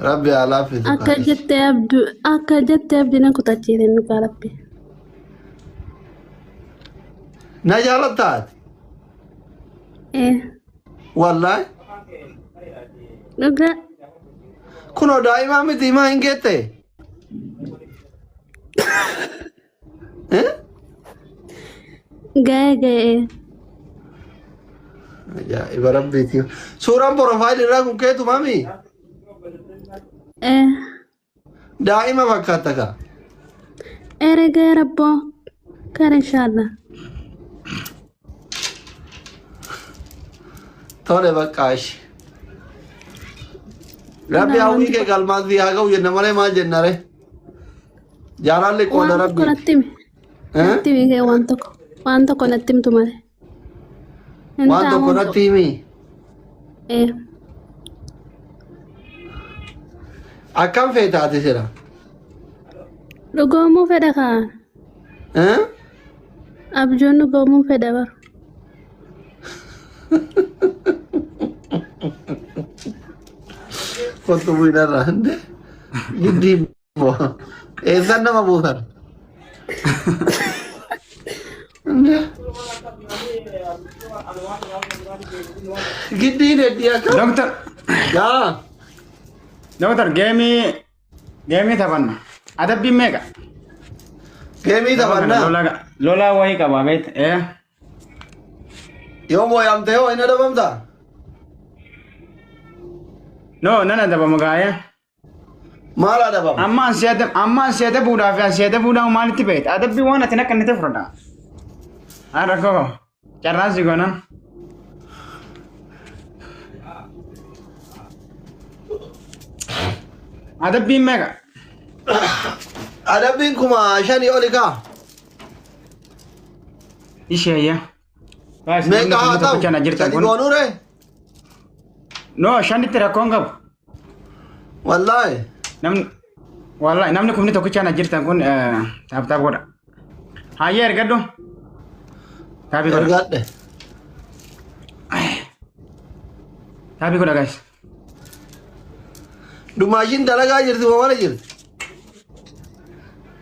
Rabbi haa laaffisu Akka kaa. jettee abdu akka jettee abdi na kutachiise dhugaa rabbi. Na jaalattaa ati? Ee Wallaahi. dhugaa Kunoo daa'imaa miti himaa hin geette. Eh? Ga'ee ga'ee. Ajaa'iba rabbiiti. Suuraan porofaayilii irraa kun keetu mami? Ee. Daa'ima fakkaata kaa. Ere ga'ee rabboo. Kara inshallah. Tole bakka ishi. Rabbi hawwii kee galmaan sii haa ga'u jenna malee maal jenna ree? Jaalalli qooda Waan tokko rabbiiti. natti himi. Eh? Natti himi kee waan tokko. Waan tokko natti himtu malee. Hin Waan tokko ta'amu. natti himi. Ee. Akkam feeta ati sila? Dhugoomuu fedha kaa. Eh? Abjuun dhugoomuu fedha bara. Kottu bu'inarra. Giddii Eessan nama buusan? Giddiin heddii akka. Doktar, Yaa. doktar geemii geemii taphanna. Adabbiin meeqa? Geemii taphannaa. Lola lola wayii qaba beekta. Ee. Yoo mooyamte hoo hin adabamta? No nan adabama gaa'ee. Maal adabama? Amma ansi adab amma ansi adabuudhaaf ansi adabuudhaaf maalitti beekta? Adabbii waan ati akka inni fudhata. Haa rakkoo qaba. Carraan si goonan. Adabbiin meeqa? Adabbiin 5,000 oli kaa. Ishee ayyaa. Guys, namni Meeqa haa kuma ta'u? tokkicha na jirtan Sadi kun. goonuu ree? No, shanitti rakkoon qabu. Wallaahi. Namni wallahi namni kumni tokkicha na jirtan kun taap taap godha. Hayyee ergadhu. Taabii godha. Ergadhe. Taabii godha guys. Dumaashiin dalagaa jirti moo mana jirti?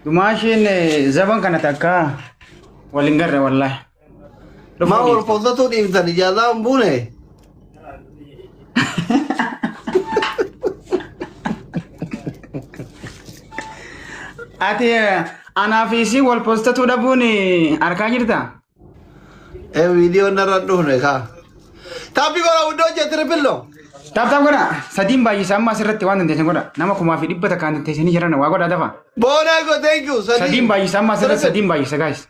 Dumaashiin zaban kana takka wal hin garre wallahi. Maa wal qosatuu dhiiftan ijaazaa hin buune? Ati anaa fi isii wal postatuu dhabuun harkaa jirta? Ee viidiyoon narra hin dhufne kaa. Taappii godha huddoo jee tiripillo. Taap taap godha. Sadiin baay'isa amma asirratti waan dandeessan godha. Nama 1,100 kan dandeessanii jiran waa godha dafa. Boonaa go thank you. Sadiin baay'isa amma asirratti sadiin baay'isa guys.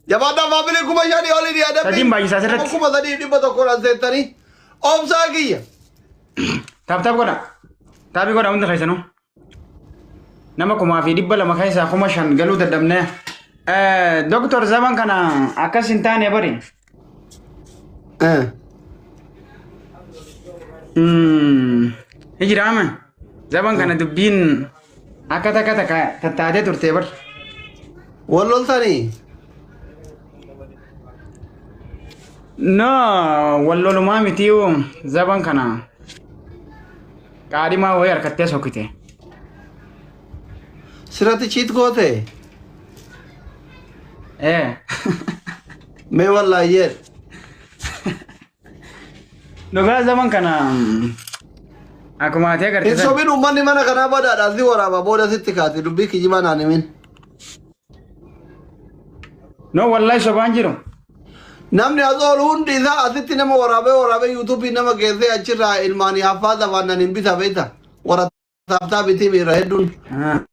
Jabaadhaa faamilii 5,000 olii ni adabbii. Sadiin baay'isa asirratti. 3,100 as seettanii. Obsaa kiyya. Taap taap godha. Taabii godha hunda keessanuu. Nama 1,200 keessaa 5,000 galuu dadhabnee. Doktor zaman kana akkas hin taane bari. Hijiraame. Zaman kana dubbiin akka takka takka tattaatee turte bar. Wal loltanii. No, wal lolumaa mitiyu zaman kana qaadhimaa wayii harkattee sokkite. Sirratti chiit goote. Ee. Mee wallaahi jedhe. Dhugaa zaman kana akkuma ati agarte Hin san. sobin uummanni mana kanaa badaadhaan si waraaba booda sitti kaati dubbii kijibaa naan himin. No wallahi sobaan jiru. Namni as oolu hundi isaa asitti nama waraabee waraabee yuutuubii nama geessee achirraa ilmaanii haffaa zafaannan hin bita beekta. Warra taaptaa bitii miira hedduun. Amma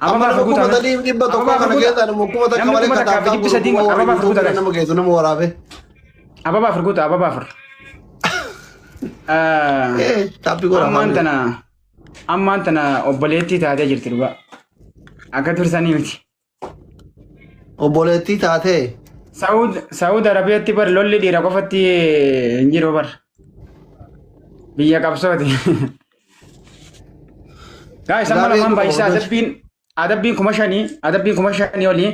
Ababaa nama fi kuma guutaa. sadii fi dhibba tokko Ababaa fi kana guutaa. keessaa nama kuma takka Namni malee kuma ka takkaa fi taaptaa dhibbi sadii godhu warra ababaa fi yuutuubii guutaa. nama geessu nama waraabee. Ababaa afur guutaa ababaa afur. Eh, taappii godha Ammaan afaan. tana ammaan tana obboleettii taatee jirti dhugaa. Akka tursanii miti. Obboleettii taatee. Saud Saud Arabiyaatti bar lolli dhiira qofatti hin jiru bar. Biyya qabsooti. Guys amma Gaarii lamaan hedduu baay'isaa qaba. adabbiin adabbiin 5,000 adabbiin 5,000 olii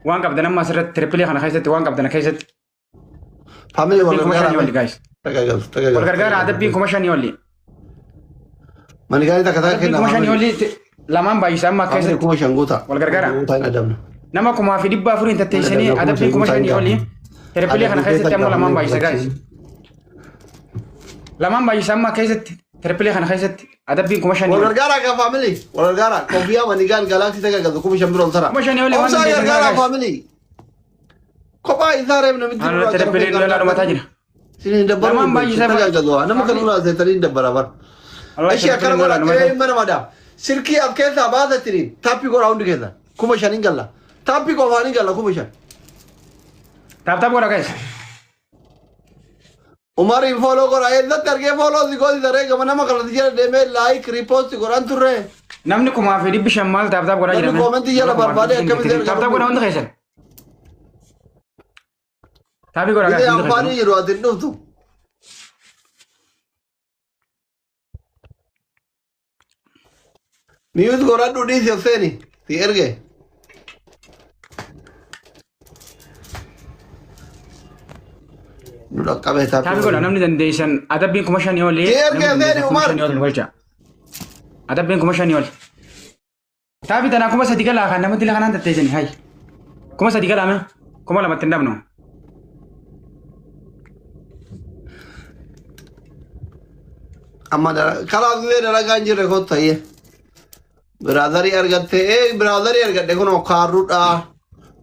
waan qabdan amma asirratti tiripilee kana keessatti waan qabdan keessatti Faamilii wal adabbiin 5,000 gargaaraa. oli guys. Tagagal, tagagal. Wal gargaara adabbiin 5,000 oli. Manigaanii takka takka Adabbiin kenna kuma shanii faamilii. olii lamaan baay'isa amma Faamilii keessatti. 5,000 guutaa. Wal gargaara. Guutaa hin adabna. Nama 1,400 tatteessanii Adabbii adabbiin kuma kuma shanii shanii olii. Triple kana Adabbii keessatti keessa ammoo lamaan gaafamee baay'isa guys. Lamaan baay'isa amma keessatti triple kana keessatti adabbiin kuma shanii Wal olii. gargaaraa gaa faamilii. Wal gargaaraa. Koffiyyaa manigaan galaxy takka galtu 5,000 biroo ol tara. Kuma shanii olii waan Obsaa dandeessan gargaaraa guys. faamilii. Kophaa isaa reef namitti Haalota triple lolaa dhumataa jira. Isin hin dabbaru. Lamaan baay'isa Takka galtu. Nama kan nurraa seetanii hin dabbara bara. Wallahi Ishee akkana triple godha lolaa dhumataa qe'ee mana madaa. Silkii af keessaa baasattiin taappii godha hundi keessa. 5,000 galla. Taappii qofaan hin galla 5,000. Tap tap godha guys. Umariin follow godha. Eessatti argee follow si gooti saree gama nama kanatti jala deemee like repost godhan turre. Namni 1,500 maal tap tap godhaa jira? Namni comment jala barbaade akkamitti erga Tap tap godha hundi keessan. Taappii godha guys Biyya hundi afaanii keessan. jiru ati hin dhuftu. Mute godhadhu dhiisi of seeni. Si erge. Nu dhaqqabe Taappii godha namni dandeessan adabbiin 5,000 olii. Si erge Namni seeni dandeessan kuma Umar. shanii oli nu galcha. Adabbiin 5,000 oli. Taappii tanaa 3,000 galaa kan namatti illee kanaan tatteessani hay. 3,000 galaa mee 2,000tti hin dhabnu. Amma karaa biyya dalagaa hin jirre kottu hayyee. Brother argatte ee brother argadhe kunoo kaarruudha.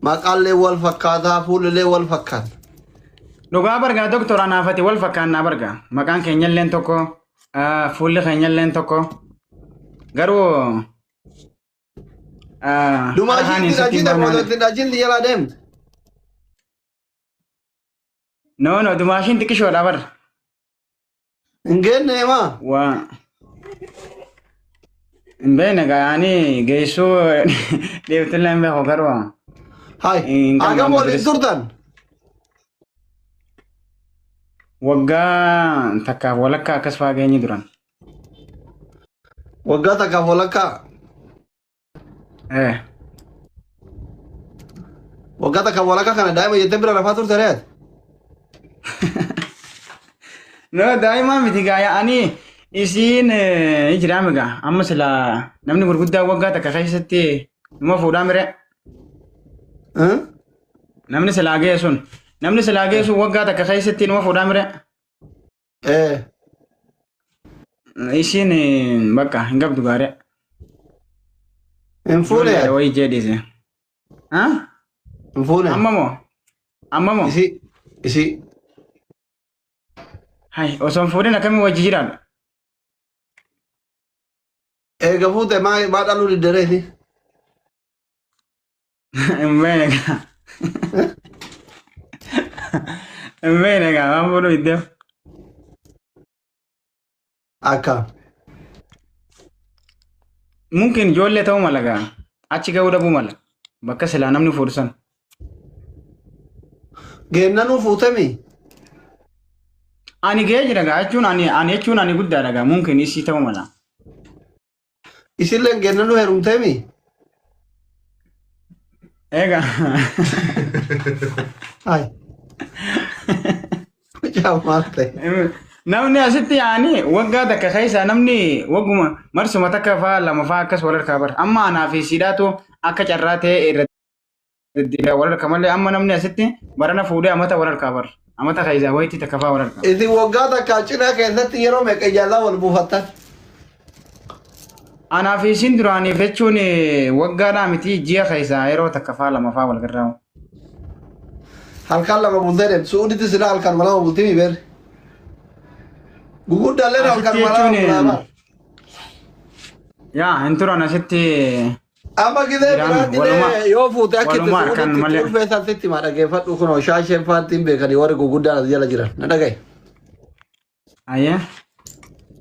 Maqaallee wal fakkaataa fuullee wal fakkaata. Dhugaa bargaa doktora naafati wal fakkaannaa bargaa maqaan keenyalleen tokko fuulli keenyalleen tokko garuu Dumaashiin dhajii tokko dhajiin jalaa deemte. No no dumaashiin xiqqishoodha bar. Hin geenne maa? Waa hin beekne gaanii geessuu deebitullee hin beeku garuu. Hai. Hin qabnu Hagam amma waliin duris. turtan? Waggaa takkaaf walakkaa akkas fa'aa geenye duran. Waggaa takkaaf walakkaa. Eh. Waggaa takkaaf walakkaa kana daa'ima jettee bira rafaa turte reet. No daa'ima miti gaa yaa'anii isiin jiraame gaa amma silaa namni gurguddaa waggaa takka keessatti numa fuudhaa mire namni silaa ga'e sun namni silaa ga'e sun waggaa takka keessatti numa fuudhaa mire Eh. isiin bakka hin qabdu gaaree. Hin fuune. Wayii jedhise. Hin fuune. Amma moo? Amma moo? Isi isi Hai osoo hin fuudhin akkamiin wajji jiraadha? Eega fuute maa maa dhaluu diddereeti. Hin beekne gaa. Hin beekne gaa waan fuudhuu diddeef. Akka. Mungkin ijoollee ta'uu mala gaa. Achi ga'uu dhabuu mala. Bakka silaa namni fuudhu sana. Geennanuu fuutemi. Ani ga'ee jira gaa jechuun ani ani jechuun ani guddaadha gaa mungkin isii ta'uu mala. Isilleen geennanuu heerumteemi. Egaa. Hai. Mucaa maal ta'e? Namni asitti yaani waggaa takka keessa namni wagguma marsuma takka faa lama faa akkas wal harkaa bara. Amma anaa fi siidhaatu akka carraa ta'e irra deddeebi'a wal harka malee amma namni asitti barana fuudhee amata wal harkaa bara. Amata keessaa wayitii takka faa wal harkaa. Isin waggaa takka cinaa keessatti yeroo meeqa ijaallaa wal buufattan? Anaa fi isiin duraaniif jechuun waggaadhaa miti ji'a keessaa yeroo takka faa lama faa wal garraamu. Halkan lama bultee deemtu. Suuditti silaa halkan lama bultii mi beerri? Guguddaalleen halkan Asitti lama jechuun bulaa bara. Yaa hin turan asitti Amma gisee Jiraan biraatti waluma yoo fuute akka itti waluma harkaan suuditti malee. ulfee sitti maa dhageeffadhu kunoo shaasheen faattiin beekanii warri guguddaan as jala jiran. Na dhagaye. Ayyee.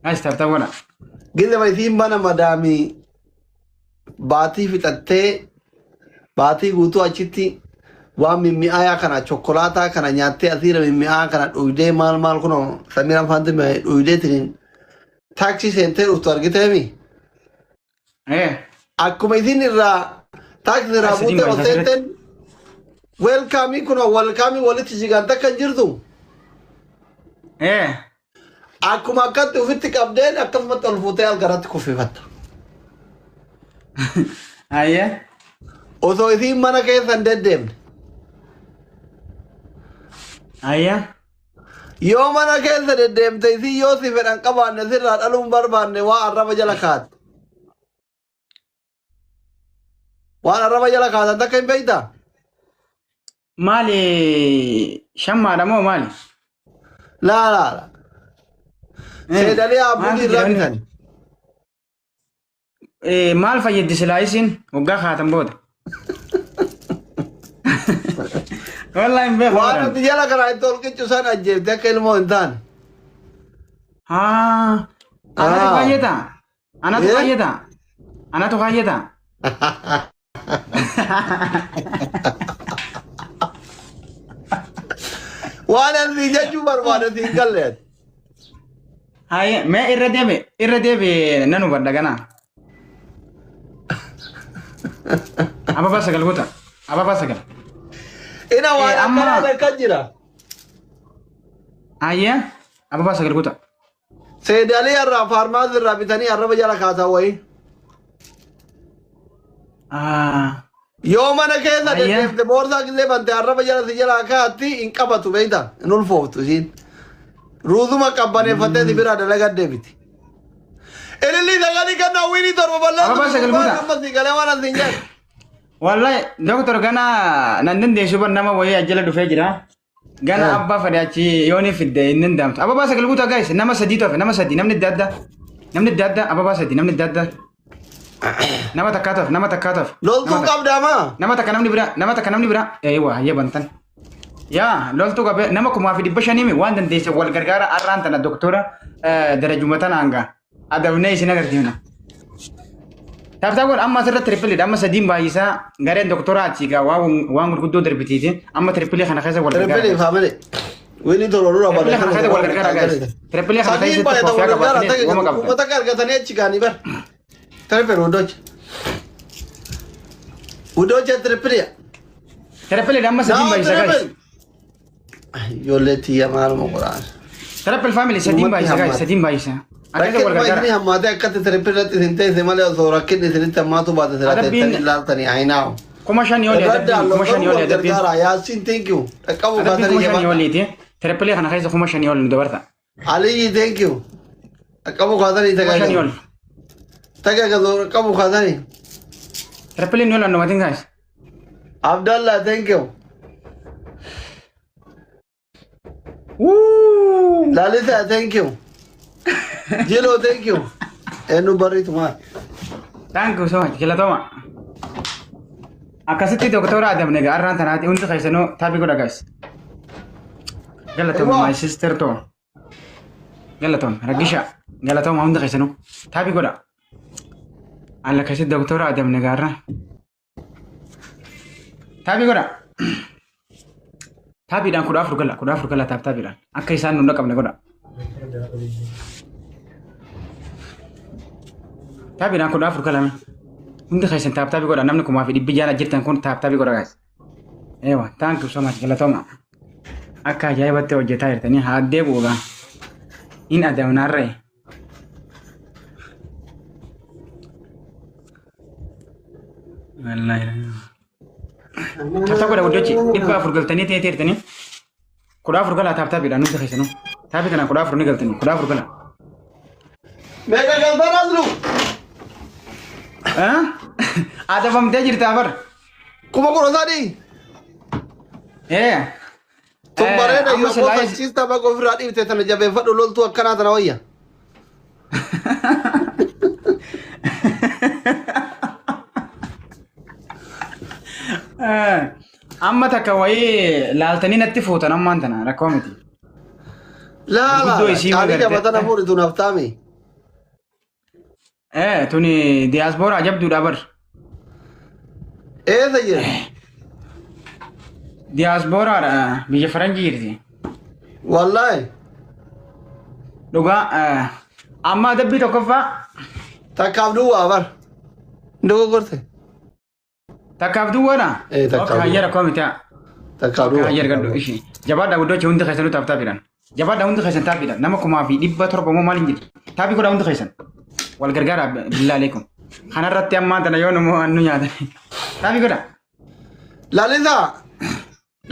As tap tap godha. Gizema isiin mana madaamii baatii fixattee baatii guutuu achitti waan mimmi'aayaa kana chokkolaataa kana nyaattee asiira mimmi'aa kana dhugdee maal maal kunoo samiiraan faanti dhugdeetiin taaksii seentee dhuftu argiteemi. Eh. Akkuma isin irraa taaksii irraa Asiin buutee ol baay'isaa seenteen welcome kunoo welcome walitti jigan takka hin jirtu. Eh. Akkuma akkatti ofitti qabdeen akkasumatti ol fuutee algaratti kuffifatta. Hayyee. Osoo isiin mana keessa hin deddeemne. Hayyee. Yoo mana keessa deddeemte isiin yoo si fedhan qabaanne sirraa dhaluu hin barbaanne waa arraba jala kaate. Waan arraba jala kaatan takka hin beektaa? Maali shammaadha moo maali? Laa laa laa. Seedalee abbootii irraa bitan. Maal fayyaddi silaa isiin waggaa kaatan booda? Wallahi hin beeku. Waan nuti jala kanaa itti ol qiccu san ajjeefte akka ilmoo hin taane. Haa. Anatu Ah. kaayyata. Anatu Eh? kaayyata. Anatu kaayyata. Waan ani jechuu barbaade siin galle ati. Haye mee irra deebi irra deebi nan hubadha ganaa. Ababaa sagal guuta. Ababaa sagal. Ina waan Eh, amma- akkanaa takka jira. Haye ababaa sagal guuta. Seedalii irraa faarmaasii irraa bitanii arraba jala kaasan wayii. Ah. Yoo mana keessa Ayya. deddeemte boorsaa gisee bante arraba jala si jalaa kaatti hin qabatu beekta hin ulfooftu isiin. Ruuzuma qabbaneeffattee si biraa dalagaa deebiti. Ililli sagalii kennaa wiinii torba Ababaa sagal balleessu guutaa. amma si galee waan asiin jedhu. Wallahi doktor gana nan dandeessu bar nama wayii ajjala dhufee jira. Gana abbaa fedhe achi yoo ni fidde hin danda'amtu. Ababaa sagal guutaa guys nama sadii hafe nama sadii namni adda adda. Namni adda adda ababaa sadii namni adda adda. Nama takkaatu hafe nama takkaatu hafe. Loltuu Nama takka. qabdaa maa? Nama takka namni bira nama takka namni bira eewa hayya bantan. Yaa loltuu qabee nama 1500 waan dandeesse wal gargaara arraan tana doktora darajuma tana hanga adabnee isin agarsiifna. Taaftaa kun amma asirratti trippiliidha amma sadiin baay'isaa gareen doktora achi egaa waan gurguddoo darbitiiti amma trippilii kana keessa wal Trippilii gargaara. faamili. Wiinii torba dura Trippilii kana keessa wal gargaara guys. Trippilii kana Sadiin keessatti baay'ata koofiyaa wal gargaara qabaatanii wama ta'e qabdan. uummata akka argatanii achi gaanii bar. Trippil hundocha. Hundocha trippiliya. Trippiliidha amma sadiin Naa baay'isaa guys. trippil. Ijoollee tiyya maaluma godhaan. Trippil family sadiin Uummatti baay'isa guys hammaate. sadiin baay'isa. Akkasa Rakkinuma wal gargaara. isinii hammaatee akkatti trippil irratti isin teesse malee osoo rakkinni isinitti hammaatu baate sila Adabbiin- teessanii ilaaltanii ayinaawu. 5000 olii Irratti adabbiin 5000 halluu olii wal adabbiin. gargaara. Yaasiin thank you. Dhaqqabu Adabbiin kaasanii 5000 jabaa. oliiti. Trippilii kana keessa 5000 ol nu dabarta. Aliyyi thank you. Dhaqqabu kaasanii 5000 ol. Tagagazu dhaqqabu kaasanii. Trippiliin ol annumatiin guys. Abdallah thank you. Wuu! Lalisa thank you. Jilo thank you. Eenyu barriitu maal? Thank you so much. Galatooma. Akkasitti doktora adabne egaa arraan tanaati hundi keessanuu taabii godha guys. Galatooma my sister too. Galatooma Raggisha. Galatooma hundi keessanuu taabii godha. Alla akkasitti doktora adabne egaa arraan. Taabii godha. Taabiidhaan 14 gala 14 gala taap taabiidhaan akka isaan nu dhaqabne godha. Taabiidhaan 14 galame. Hundi keessan taap taabii godha namni 1600 jirtan kun taap taabii godha guys. Eewa thank you so much galatooma. Akka ajaa'ibatti hojjetaa jirtanii haa deebi'u gaa. Hin adamnaarree. Wallaahi. Taap taap godha guddochi 400 galtanii ta'ee jirtanii. 14 galaa taap taabiidhaan hundi keessanuu. Taabii kanaan 14 ni galtanii 14 gala. Meeqa galtan aslu? Adabamtee jirtaa bar. 13,000. Ee. Tun bareeda Amma yoo silaa qofachiista baga ofirraa dhiifte tana jabeeffadhu loltuu akkanaa tana wayya. Amma takka wayii laaltanii natti fuutan ammaan tana rakkoo miti. Laa Gurguddoo laa isii caalii magarte. jabatana fuudhi tun haftaami. Tuni diyaaspooraa jabduudha bar. Eessa jira? Diyaaspooraadha biyya faranjii jirti. Wallaahi. Dhugaa amma adabbii tokkoffaa Takkaaf duwwaa bar. Dogoggorte. Takkaaf duwwaadha. Ee, takkaaf Okay, duwwaa. hayyara koo miti. Takkaaf duwwaa. Hayyara gadhu ishee. Jabaadha guddoochi hundi keessanuu taaf taafiidhaan. Jabaadhaa hundi keessan taappiidha. Nama 1700 moo maal hin jirtu. Taappii godhaa hundi keessan. Wal gargaaraa billaa aleekum. Kanarratti ammaa tana yoo nu nu nyaatan. Taappii godhaa. Lalisaa.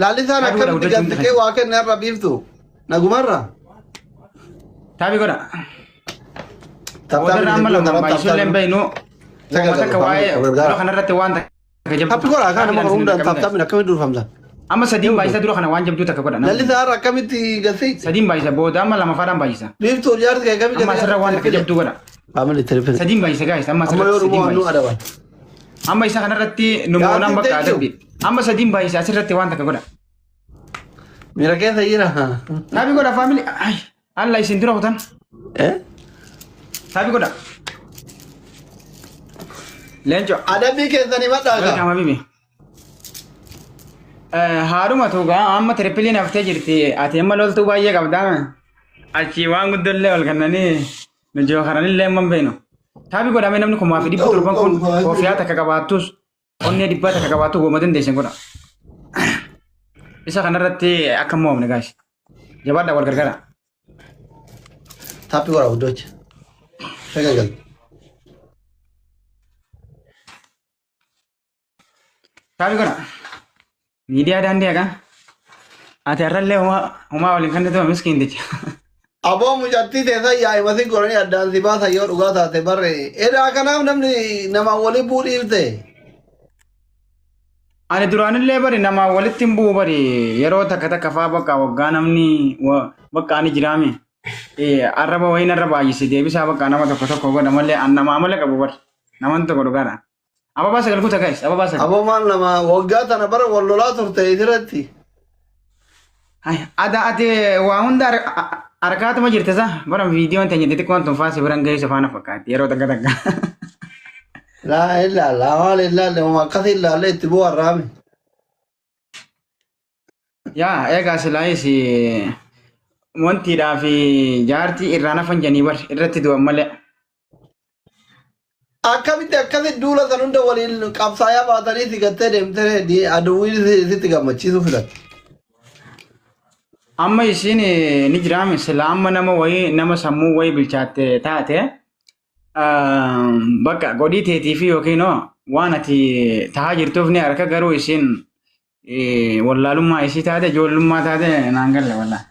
Lalisaan Taappii godhaa akkamitti guddachuu hundi gattee keessan. waa kenna irra biiftu? Nagumarra. Taappii godhaa. Boodarra amma lama baay'isuu illee hin beeknu. Waan takka waa'ee dura kanarratti waan takka jabduu. Taappii godhaa kaan nama hundaan taaptaappiin akkamitti durfamta? Amma sadiin baay'isa dura kana waan jabduu takka godha. Lalisaa har'a akkamitti gattee? Sadiin baay'isa booda amma lama faadhaan baay'isa. Biiftuu jaarti kee akkamitti Amma asirra waan takka jabduu godha. Faamilii telefon. Sadiin baay'isa gaayis amma Amma yoo asirratti dhumuu sadiin halluu baay'isa. adaban. Amma isa kanarratti nu moonaan Gaaffiin bakka teessoo. adabbi. Amma sadiin baay'isa asirratti waan takka godha. Miira keessa jira. Taabii godha faamilii. Ay alla isin dura kutan. Eh? Taabii godha. Leenco. Adabbii keessanii madhaa Welcome kaa. habibi. Haadhuma tuugaa amma tiripiliin haftee jirti. Ati amma loltuu baay'ee qabdaa. Achi waan guddollee ol kennanii nu jookaranillee amma hin beeknu. Taabii godhamee namni 1700 kun koofiyaa takka qabaattus onnee dhibbaa takka qabaattu gooma dandeessan godha. Isa kanarratti akka mo'amne gaas. Jabaadhaa wal gargaara. Taappii godhaa guddocha. Shagal. Taabii godha. Miidiyaa daandii haqa. Ati har'allee homaa waliin kan ta'e miskiin jecha. Aboo mucattii teessan yaa'ima si godhanii addaan si baasan yoo dhugaa taate barre. Edaa kanaaf namni nama waliin bu'uu dhiifte. Ani duraanillee bari nama walitti hin bu'u bari yeroo takka takka faa bakka waggaa namni bakka ani jiraame arraba wayiin arra baay'ise deebisaa bakka nama tokko tokko godha malee an nama amala qabu bari naman tokko dhugaadha. Ababaa sagal kuta guys ababaa sagal. Aboo maal nama waggaa tana bara wal lolaa turte isirratti. Ay, ada ati waa hunda harkaatuma jirte sa bara viidiyoon teenya xixiqqoon tun faasi biran geessu faana fakkaatti yeroo takka takka. Laa ilaalla maal ilaalle uma akkas ilaalle itti bu'u har'aame. Yaa eegaa silaayis wantiidhaa fi jaartii irraan hafan janii bar irratti du'an malee. Akkamitti akkasitti duula san hunda waliin qabsaayaa baatanii si gattee deemtee aduwwiin sitti gammachiisuu filatte. Amma isiin ni jiraame sila amma nama wayii nama sammuu wayii bilchaatte taate bakka godhii teetii fi yookiin waan ati tahaa jirtuuf ni harka garuu isiin wallaalummaa isii taate ijoollummaa taate naan galle wallaa.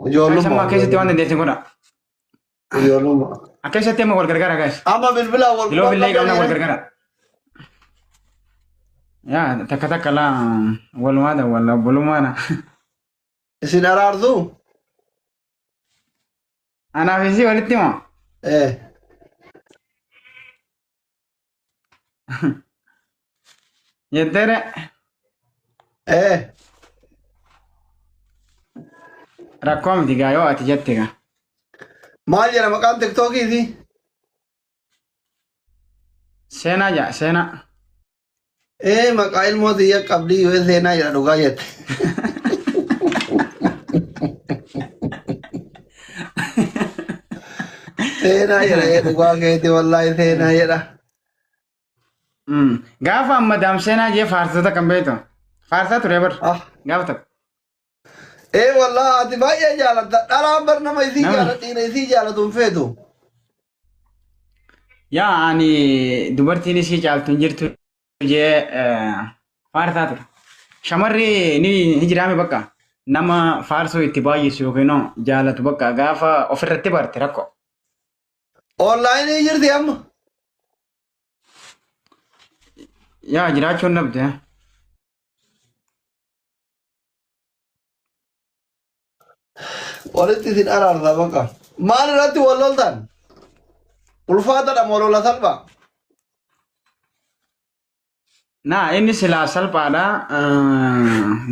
Ijoollummaa. Sammaa keessatti waan dandeessin godha. Ijoollummaa. Akkasatti amma wal gargaara gaas. Amma bilbila wal Biloo billee qabna wal gargaara. Yaa takka takka laa walumaadha wal obbolummaadha. Isin araarsuu? Anaaf isii walitti moo? Eh. Jetteere Eh. rakkoo miti gaa yoo ati jette gaa. Maal jedha maqaan tiktookiiti? Seenaa jaa seenaa. Ee maqaa ilmoo xiyya qabdii yoo seenaa jedha dhugaa jette. Seenaa jedha ee dhugaa keeti wallaahi seenaa jedha. Gaafa amma daam seenaa jee faarsota kan beektu. Faarsaa ture bar. Ah. Gaafa tokko. Ee wallaahi ati baay'ee jaalatta dhalaan bar nama isii Nama- jaalatu dhiira isii jaalatu hin feetu. Yaa ani dubartiin isii caaltu hin jirtu jee faarsaa ture. Shamarri ni ni jiraame bakka nama faarsuu itti baay'isu yookiin jaalatu bakka gaafa ofirratti barte rakkoo. Onlaayinii jirti amma. Yaa jiraachuun dhabde. Walitti isin araarsa bakka. Maal irratti wal loltan? Ulfaataadha moo lola salphaa? Naa inni silaa salphaadha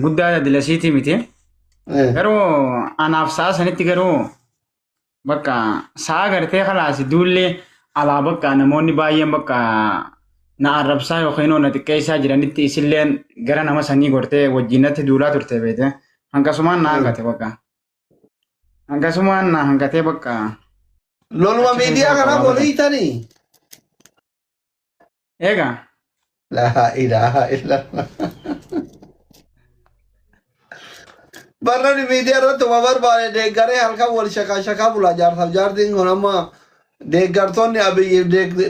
guddaa dilasiitii miti. Garuu anaaf sa'a sanitti garuu bakka sa'a gartee kalaasi duullee alaa bakka namoonni baay'een bakka na arrabsaa yookiin na xiqqeessaa jiranitti isilleen gara nama sanii gortee wajjin natti duulaa turte beete. Hanqasumaan na hanqate bakka. Hanqasumaan na hanqatee bakka. Loluma Achi miidiyaa keessa kanaaf bakka wal hiitanii? Egaa Laa ilaaha illallah. Barnamni miidiyaa irratti uma barbaade deeggaree halkan wal shakaa shakaa bula jaarsaaf jaartiin kun amma deeggartoonni Abiyyi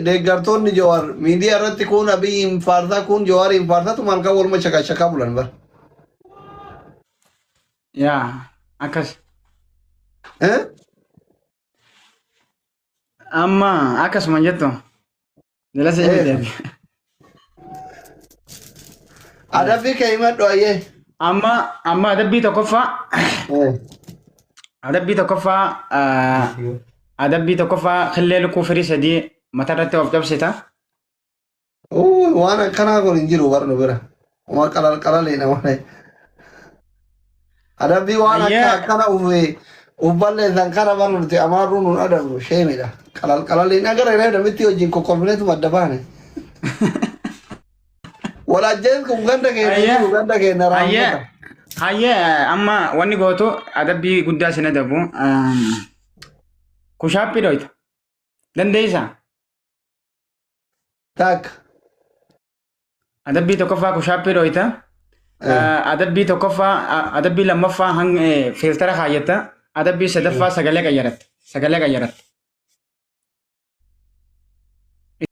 deeggartoonni Jawaar miidiyaa irratti kun Abiyyiin faarsaa kun Jawaariin faarsaa tuma halkan waluma shakaa shakaa bulan bar. Yaa akkas. Eh? Amma akkasuma hin jettu. Jala si Eh. deebi. Adabbii kee himadhu ayyee. Amma adabbii tokkoffaa adabbii tokkoffaa adabbii tokkoffaa killee lukkuu firii sadii matarratti of cabsita. Uu, waan akkanaa kun hin jiru barnu bira. Uma qalal qalaliidha malee. Adabbii waan akka akkana ufe uf balleessan kana barnu nuti amaarruu nun adabnu sheemidha. Qalal qalaliin agara hin namitti wajjin kokkolfineetu madda baane. Wal ajjees kun ganda keenya hin jiru ganda keenya raamsota. Hayyee amma wanni gootu adabbii guddaa sin adabu. Kushaappii dhoyta. Dandeessaa? Takka. Adabbii tokkoffaa kushaappii dhoyta. Adabbii tokkoffaa adabbii lammaffaa hanga fiiltara kaayyatta. Adabbii sadaffaa sagalee qayyaratta. Sagalee qayyaratta.